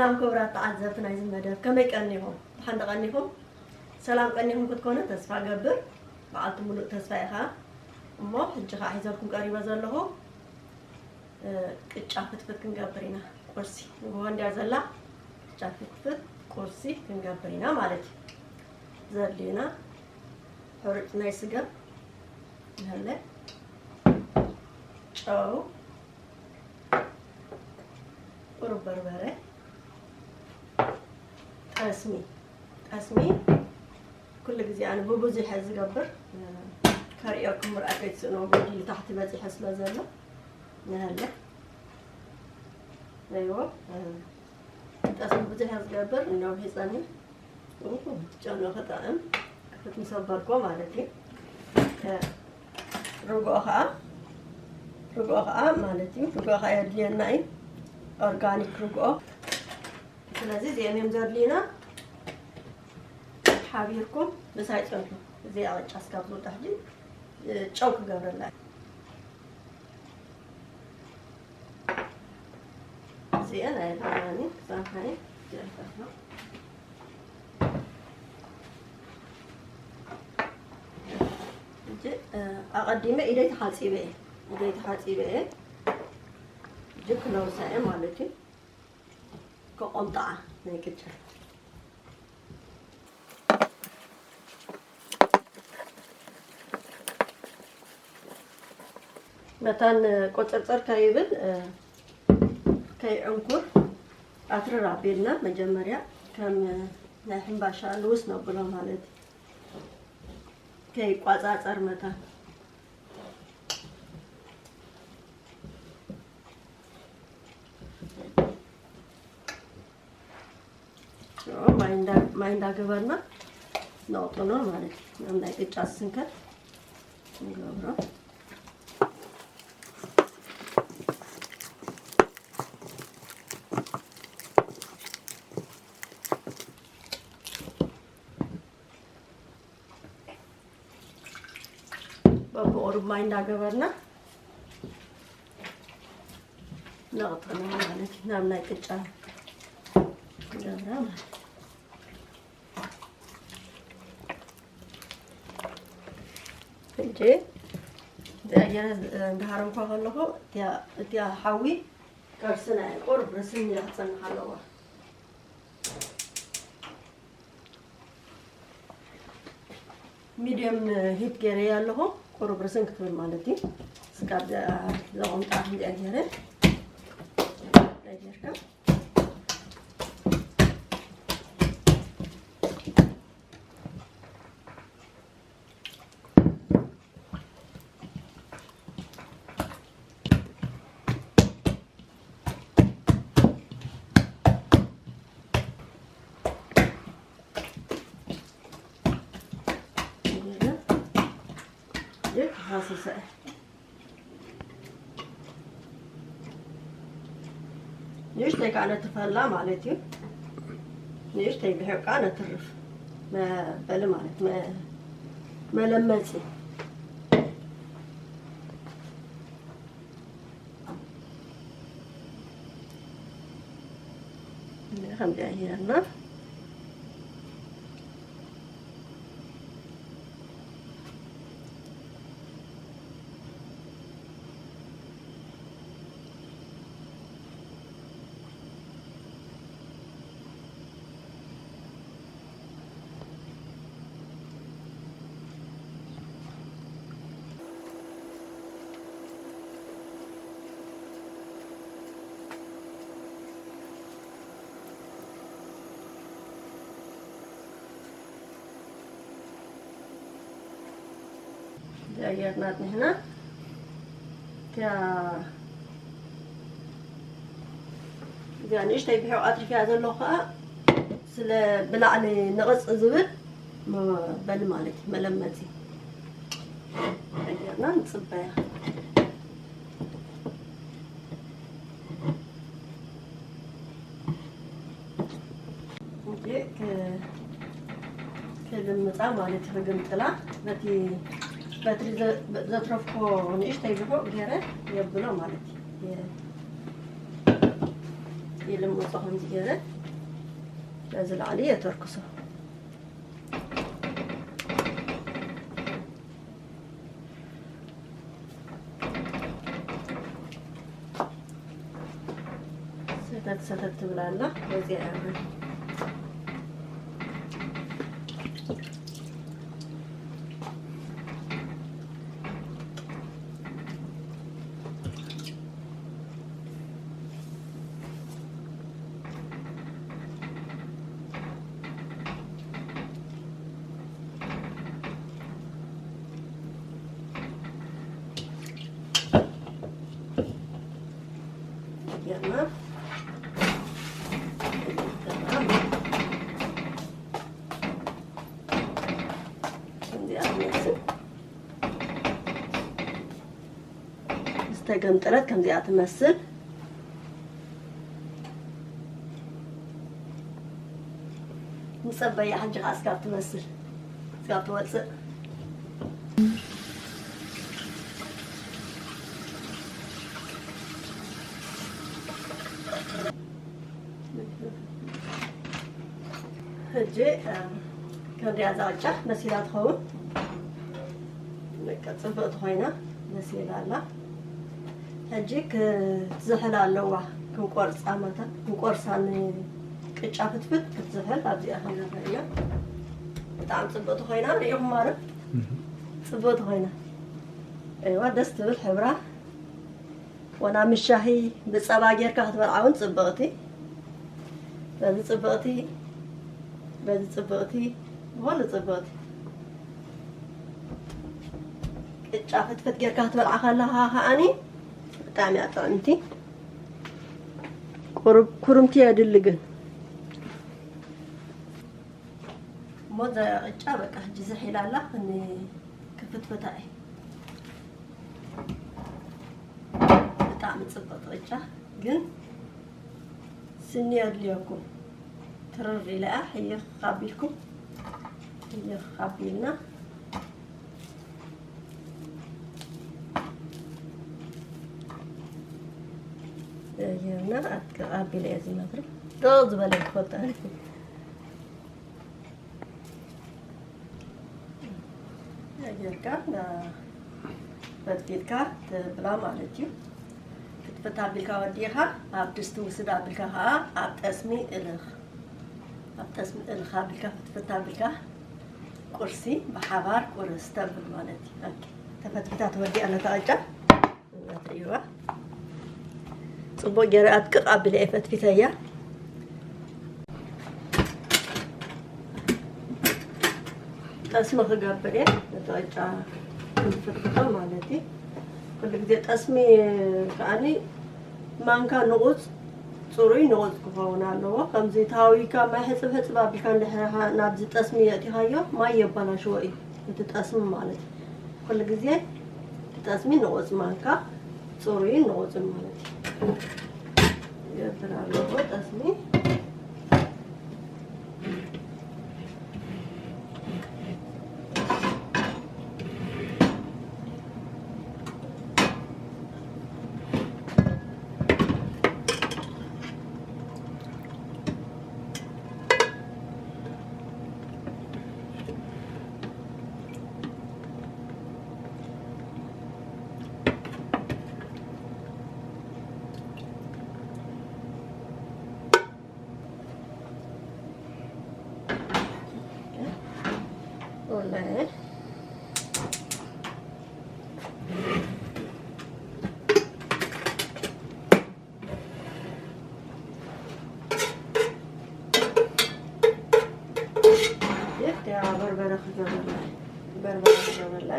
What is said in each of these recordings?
ሰላም ክቡራት ተዓዘብቲ ናይዚ መደብ፣ ከመይ ቀኒኹም? ደሓን ዶ ቀኒኹም? ሰላም ቀኒኹም ክትኮኑ ተስፋ ገብር። በዓልቲ ሙሉእ ተስፋ ኢኻ። እሞ ሕጂ ኸዓ ሒዘልኩም ቀሪበ ዘለኹ፣ እ፣ ቅጫ ፍትፍት ክንገብር ኢና። ቁርሲ ንግሆ እንድያ ዘላ፣ ቅጫ ፍትፍት ቁርሲ ክንገብር ኢና ማለት እዩ። ዘድልዩና ሕሩጭ ናይ ስገም፣ ገለ ጨው፣ ቁሩብ በርበረ፣ ጠስሚ። ጠስሚ ኩሉ ግዜ ኣነ ብብዙሕ እየ ዝገብር። ከርእየኩም ምርኣይ ከይትስእንዎ፣ ጎዲሉ ታሕቲ በጺሑ ስለ ዘሎ። ንሃለ። ኣይዎ። ጠስሚ ብዙሕ እየ ዝገብር፣ እነውሒ ጸኒ። ኡሁ፣ ጨው ከጥዕም ክትምሰበርኮ ማለት እዩ። እ፣ ርግኦ ኸዓ፣ ርግኦ ኸዓ ማለት እዩ። ርግኦ ኸዓ የድልየና እዩ። ኦርጋኒክ ርግኦ። ስለዚ እዚኦም እዮም ዘድልዩና። ሓቢርኩም ምሳይ ጸንሑ። እዚኣ ቅጫ እስካብ ዝውዳእ ሕጂ፣ እ፣ ጨው ክገብረላ እየ። እዚአን ኣይረኣናን ክሳብ ሓይ ጀርካና። ሕጂ፣ እ፣ ኣቐዲመ ኢደይ ተሓጺበ እየ። ኢደይ ተሓጺበ እየ። ሕጂ ክለውሳ እየ ማለት እዩ። ክቆምጣዓ ናይ ቅጫ። መታን ቆጸርጸር ከይብል፣ እ፣ ከይዕንኩር ኣትርር ኣቢልና መጀመርያ ከም ናይ ሕምባሻ ልውስ ነብሎ ማለት እዩ። ከይቋጻጸር መታን። ኦ፣ ማይ እንዳ-፣ ማይ እንዳገበርና ነቕጥኖ ማለት እዩ። ናብ ናይ ቅጫ ዝስንከት ንገብሮ። በብቑሩብ ማይ እንዳገበርና ነቕጥኖ ማለት እዩ። ናብ ናይ ቅጫ ንገብራ ማለት እዩ። ሕጂ እዚኣ ገይረ እንዳሃረምኳ ከለኹ እቲኣ፣ እቲኣ ሓዊ ከርስና እየ። ቁሩብ ርስን ኢላ ክትጸንሕ ኣለዋ። ሚድየም ሂት ገይረያ ኣለኹ። ቁሩብ ርስን ክትብል ማለት እዩ። ስጋብ ዘ-፣ ዘቐምጣ ክንዲኣ ገይረ ጌርካ ይህ ሃሰሰ። ንእሽተይ ከዓ ነትርፈላ ማለት እዩ። ንእሽተይ ብሕቃ ነትርፍ መበሊ ማለት መ-፣ መለመፂ። ከምዚኣ ጌርና እዚኣ ጌርና ኣጽኒሕና። እቲኣ፣ እዚኣ ንእሽተይ ብሕቕ ኣትሪፍያ ዘለኹ ከኣ ስለ ብላዕሊ ንቕጽ ዝብል መበሊ ማለት እዩ፣ መለመጺ። ጌርና ንጽበያ። እንጂ ክ-፣ ክልምጻ ማለት እዩ፣ ክግምጥላ። በቲ በትሪ ዘ-፣ ዘትረፍኮ ንእሽተይ ብሑቕ ገይረ የብሎ ማለት እዩ። የ-፣ ይልምጾ ከምዚ ገይረ ነዚ ላዕሊ የተርክሶ። ሰተት ሰተት ትብል ኣላ። ወፂኣ እያ። ጌርና ከምዚኣ ትመስል ዝተገምጠለት ከምዚኣ ትመስል። ንጸበያ ሕጂ ከኣ እስካብ ትበስል፣ እስካብ ትወጽእ። ሕጂ፣ እ፣ ክንሪኣ እዛ ቅጫ መሲላ ትኸውን። በቃ ጽብቕቲ ኮይና መሲላ ኣላ። ሕጂ ክትዝሕል ኣለዋ። ክንቆርጻ ማታ፣ ክንቆርሳ ንቅጫ ፍትፍት ክትዝሕል ኣብዚኣ ክንገብራ ኢና። ብጣዕሚ ጽብቕቲ ኮይና ርኢኹም ማለት። እህ። ጽብቕቲ ኮይና። እዋ ደስ ትብል ሕብራ። ወላ ምስ ሻሂ ብጸባ ጌርካ ክትበልዓ እውን ጽብቕቲ። በዚ ጽብቕቲ፣ በዚ ጽብቕቲ፣ ብኹሉ ጽብቕቲ። ቅጫ ፍትፍት ጌርካ ክትበልዓ ከለኻ ከኣኒ ብጣዕሚ እያ ጥዕምቲ። ቁሩብ ኩርምቲ የድሊ ግን። እሞ እዛ ቅጫ በቃ ሕጂ ዝሕ ኢላ ኣላ፣ ክን-፣ ክፍትፍታ እየ። ብጣዕሚ ጽብቕቲ ቅጫ ግን ስኒ የድልየኩም። ትርር ኢላ እያ፣ ሕይኽ ኣቢልኩም፣ ሕይኽ ኣቢልና ጌርና ኣትክ-፣ ኣቢለ እየ ዝመትሩ። ደቕ ዝበለ ይፈታ። ጌርካ፣ እ፣ ፈትፊትካ ትብላ ማለት እዩ። ፍትፍት ኣቢልካ ወዲእኻ ኣብ ድስቲ ውስድ ኣቢልካ ኸዓ ኣብ ጠስሚ እልኽ። ኣብ ጠስሚ እልኽ ኣቢልካ ፍትፍት ኣቢልካ ቁርሲ ብሓባር ቁርስ ተብል ማለት እዩ። ኦኬ። ተፈትፊታ ተወዲኣ ነታ ቅጫ። እናትርእይዋ ጽቡቕ ገይረ ኣድቅቕ ኣቢለ እየ ፈትፊተያ። ጠስሚ ክገብር እየ፣ ነቲ ቅጫ ክፍትፍቶ ማለት እዩ። ኩሉ ግዜ ጠስሚ ከኣኒ ማንካ ንቑጽ ጽሩይ ንቑጽ ክኸውን ኣለዎ። ከምዚ ታዊካ ማይ ሕጽብ ሕጽብ ኣቢልካ እንድሕር ኢኻ ናብዚ ጠስሚ የእቲኻዮ፣ ማይ የበላሽዎ እዩ እቲ ጠስሚ ማለት እዩ። ኩሉ ግዜ እቲ ጠስሚ ንቑጽ ማንካ ጽሩይን ንቑጽን ማለት እዩ። ይገብር ኣለዎ ጠስሚ። በርበረ ክገብረላ፣ በርበረ ክገብረላ።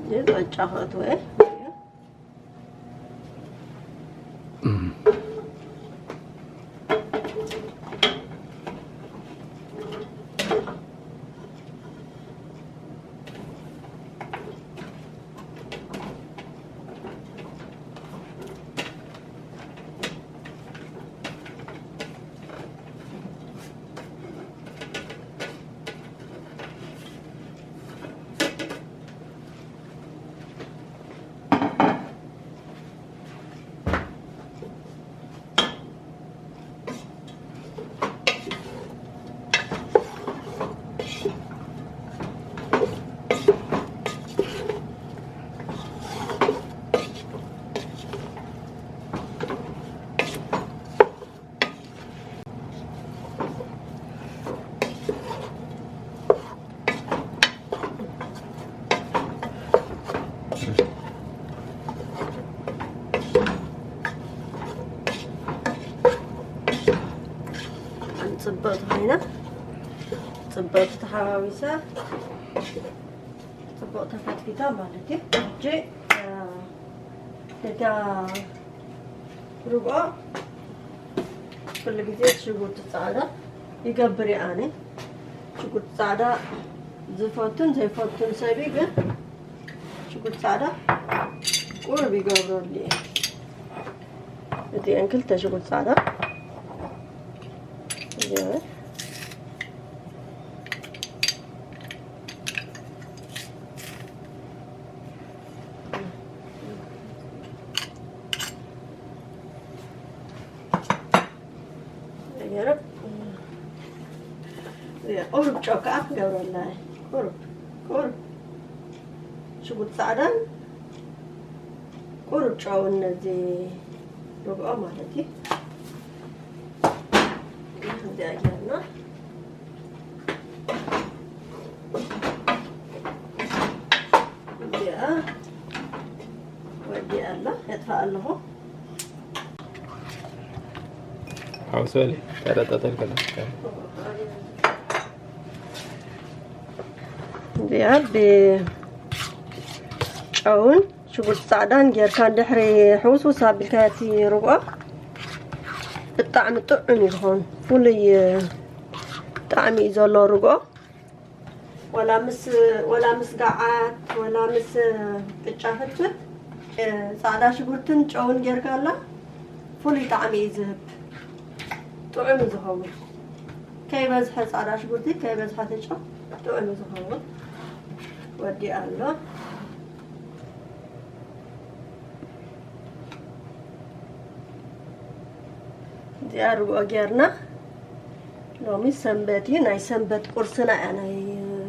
ይህ ቅጫ ከእትወ ጽብቕቲ ተሓዋዊሳ፣ ጽቡቕ ተፈትፊታ ማለት እዩ። ሕጂ፣ እ፣ ደጋ ርግኦ ኩሉ ግዜ ሽጉርቲ ጻዕዳ ይገብር እየ ኣነ። ሽጉርቲ ጻዕዳ ዝፈቱን ዘይፈቱን ሰብ እዩ፣ ግን ሽጉርቲ ጻዕዳ ቁሩብ ይገብረሉ እየ። እዚአን ክልተ ሽጉርቲ ጻዕዳ፣ እዚአን ገይረ፣ ቁሩብ ጨው ከኣ ክገብረላ እየ። ቁሩብ፣ ቁሩብ ሽጉርቲ ጻዕዳን ቁሩብ ጨውን ነዚ ርግኦ ማለት እዩ። እዚኣ ጌርና፣ እዚኣ ወዲኣ ኣላ፣ የጥፋእ ኣለኹ። ሓውስ በሊ፣ ተረጠጠልከ። እዚኣ ብጨውን ሽጉርቲ ጻዕዳን ጌርካ እንድሕሪ ሕውስውስ ኣቢልካዮ እቲ ርግኦ ብጣዕሚ ጥዑም እዩ ዝኸውን። ፍሉይ ጣዕሚ እዩ ዘለዎ ርግኦ። ወላ ምስ፣ ወላ ምስ ገዓት፣ ወላ ምስ ቅጫ ፍትፍት፣ እ፣ ጻዕዳ ሽጉርትን ጨውን ጌርካላ ፍሉይ ጣዕሚ እዩ ዝህብ። ጥዑም እዩ ዝኸውን። ከይበዝሐ ጻዕዳ ሽጉርቲ፣ ከይበዝሐ እቲ ጨው ጥዑም እዩ ዝኸውን። ወዲኣ ኣሎ። እዚኣ ርግኦ ጌርና። ሎሚ ሰንበት እዩ፣ ናይ ሰንበት ቁርስና እያ ናይ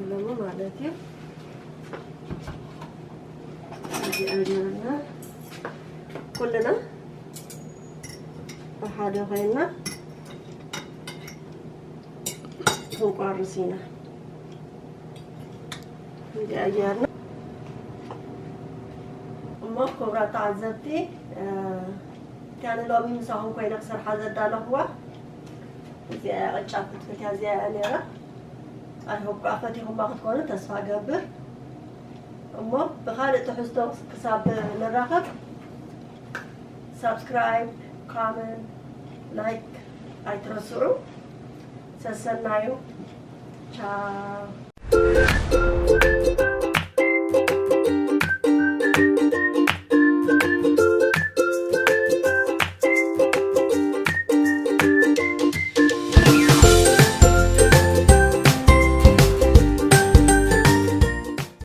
ሎሚ ማለት እዩ። እዚኣ ጌርና ኩልና ብሓደ ኮይና ክንቆርስ ኢና። እዚኣ ጌርና እሞ ክቡራት ተዓዘብቲ፣ እ፣ እቲኣ ንሎሚ ምሳኹም ኮይነ ክሰርሓ ዘዳለኹዋ እዚኣ እያ፣ ቅጫ ፍትፍት እያ፣ እዚኣ እያ ነይራ። I hope ከዓ ፈቲኹማ ክትኮኑ ተስፋ ገብር። እሞ ብኻልእ ትሕዝቶ ክሳብ ንራኸብ ሳብስክራይብ፣ ኮመንት፣ ላይክ ኣይትረስዑ። ሰሰናዩ። ቻው።